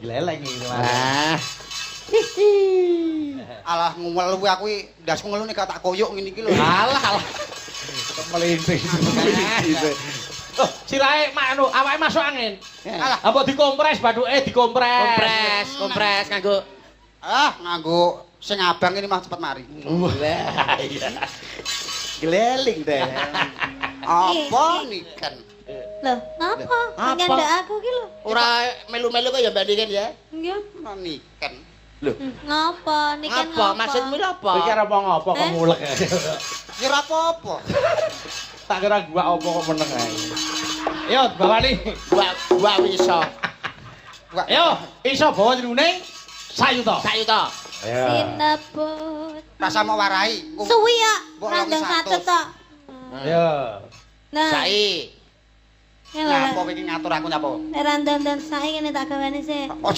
Gleleng iki. Ah. Alah, ngelu aku iki, ndasku ngelu nek gak tak koyok ngene iki lho. Alah alah. Melinting. Oh, sirahe mak anu awake masuk angin. Alah. Apa dikompres bathuke dikompres. Kompres, kompres nganggo. Ah, nganggo sing abang ini mah cepet mari. Wah, iya. Gleling deh. Apa niken? Loh, ngapa? Apa? Ngendak aku ki lho. Ora melu-melu kok ya Mbak Niken ya. Nggih. Niken. Ngapa? Niken Apa ngapa? maksudmu lho apa? Iki arep ngopo kok Eh? mulek. Ya ora apa-apa. Tak kira gua opo kok meneng ae. Yo, bawani. Gua gua iso. Wah, Yo, iso bawa jrune sayuta. Sayuta. Sinebut. Rasa mau warai. Suwi ya, Mbok randang longi satu 100. tok. Yo. Nah, Sai. ya Nyapa kowe iki ngatur aku nyapa? Randang dan sae ngene tak gawane sik.